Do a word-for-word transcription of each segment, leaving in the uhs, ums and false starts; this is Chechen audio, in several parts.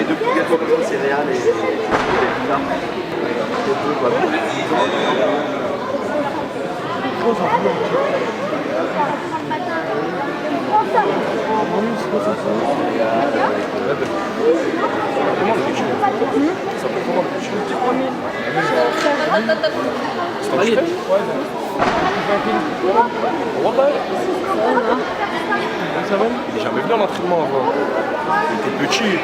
Céréales et, et والله. Il est jamais venu à l'entraînement avant. Il était petit.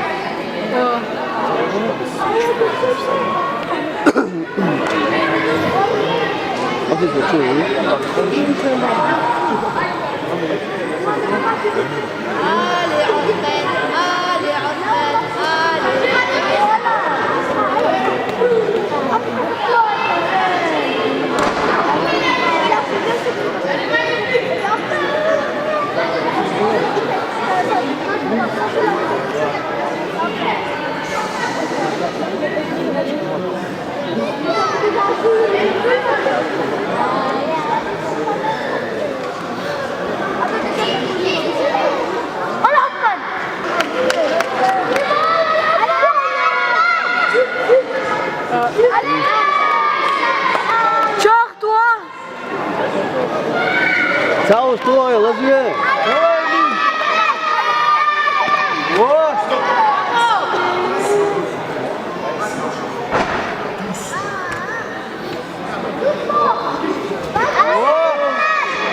Чёрт, уа! Цаус туой, лазуе! О!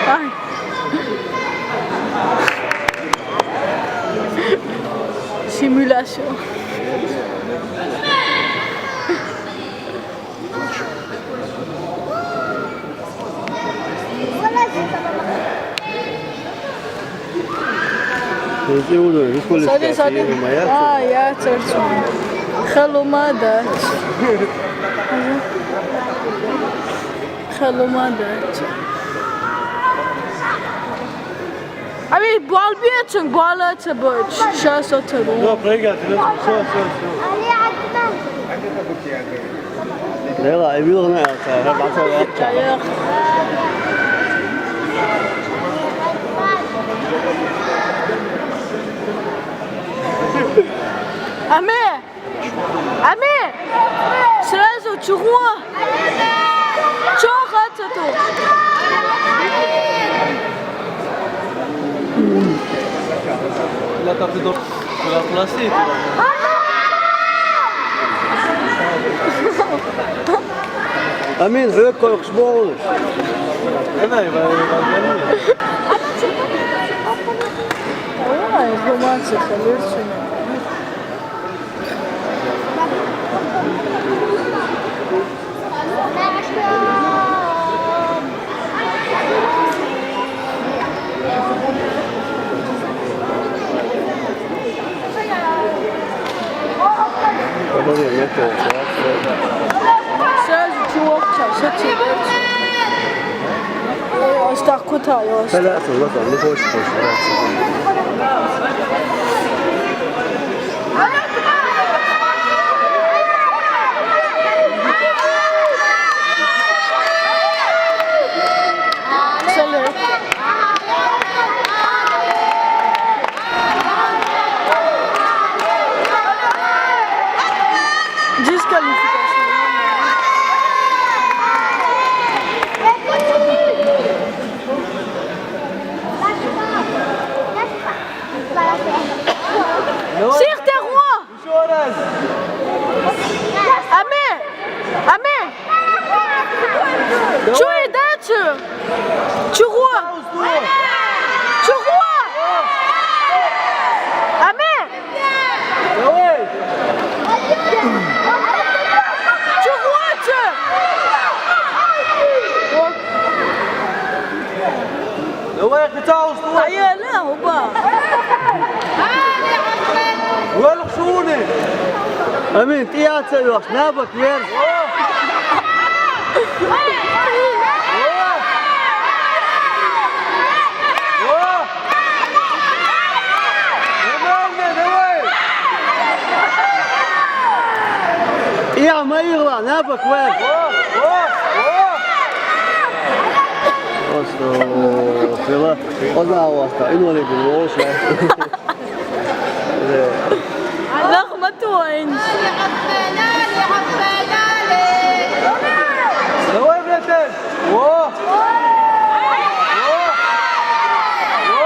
Ай. Симуляция. Сади, сади. А, я церцу. Халума да. Халума да. Ами, балбиятын, балата бач. Сейчас отыру. Всё, всё, всё. Лела, ай вилгна, ха, ха, ха, ха. Ами! Ами! Сразу чугуа! Чё хотят? Là, t'as plus de la place, Амин, хӀу кхойкхуш боху. Ай, ай, романтика, лирчина. Сразу чувак, сейчас, сейчас тебе. Ой, аж так куда, аж так. Да, да, согласен, не хочешь, хочешь, да. Салют. Дисквалификация. Всех ты Ами! Ами! Чё и дальше? Чего? Чего? Ами! Давай! Чего ты? Давай, кхеталаш, давай. Ай, ала, хӀуба. Вала хьуна. Амин, тӀе а ца йоьхуш, набак вер. О! О! О! Нормально, давай. ТӀе а ма йигӀла, набак вер. О! О! О! Просто, хила, одна васта, инвалид волуш, а? Э. Лахматуэнс. Давай, братан! О! О! О!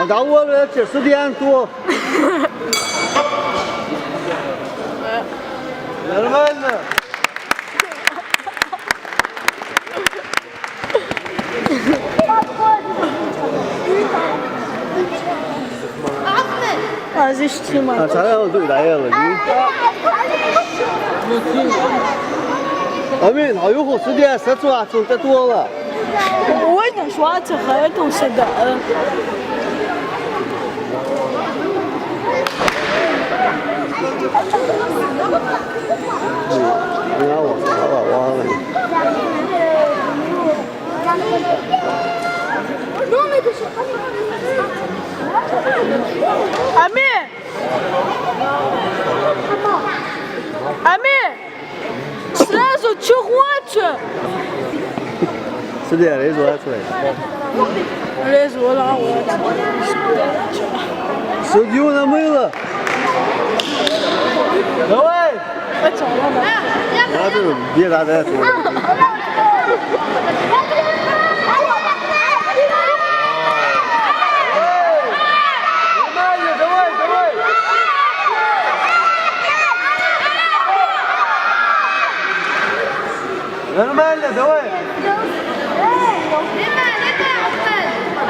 А давай, братан, судья, то. Нормально. Азиштима. А цара ду даяла ги. Амин, аюху судья сацуацун татуала. Ой, на шваца хаэту сада. Ами! Ами! Сразу чугъуача! Судья, резу ацвай. Резу ацвай. Судью намыло. Давай! Ладно, где надо это? Нормально, давай, давай. Нормально, давай.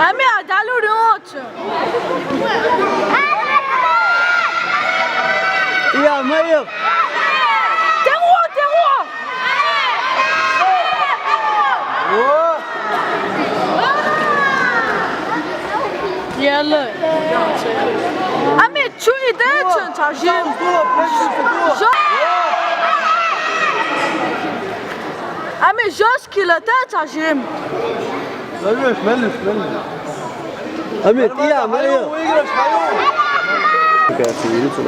Ами, адалу рёч. Я, Маев. Тего, тего. О! Яла. Ами, чу иде, чу чажим. Жо-, ами, жёсткий лата чажим. Малыш, малыш, малыш. Амир, я, Марио. Выигрыш, Марио.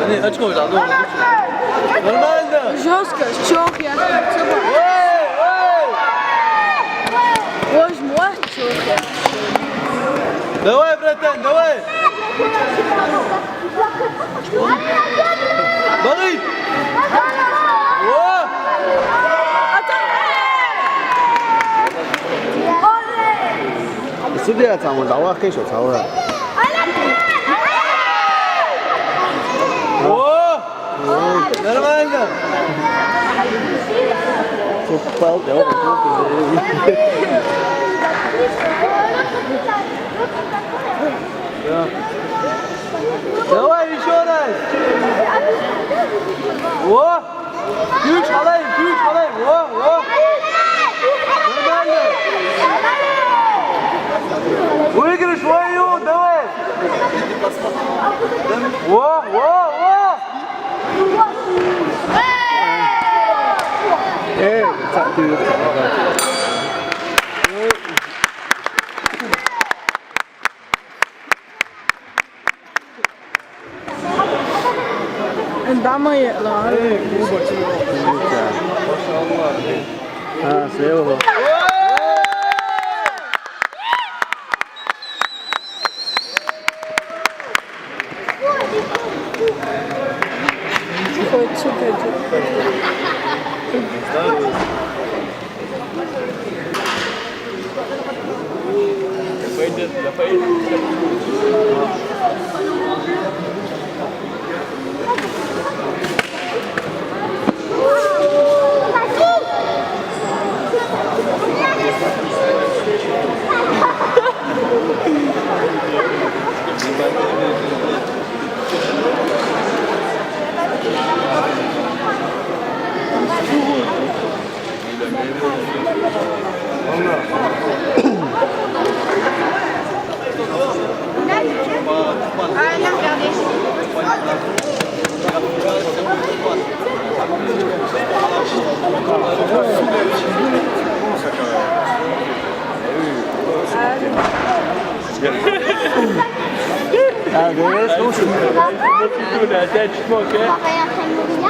Они очко дадут. Нормально. Жёстко, чёх я. Эй, эй. Боже мой, чёх я. Давай, братан, давай. Бари! О! Судья там, давай, кешо, давай. О! Нормально! Попал, да, вот, вот. Да. Давай ещё раз. О! Ключ алай, ключ алай. О, о. Нормально. Выигрыш, ой, давай. О, о, о. Эй, так ты. Дама е ла. А, слева. Хоть сюда. Ah, ouais, je pense que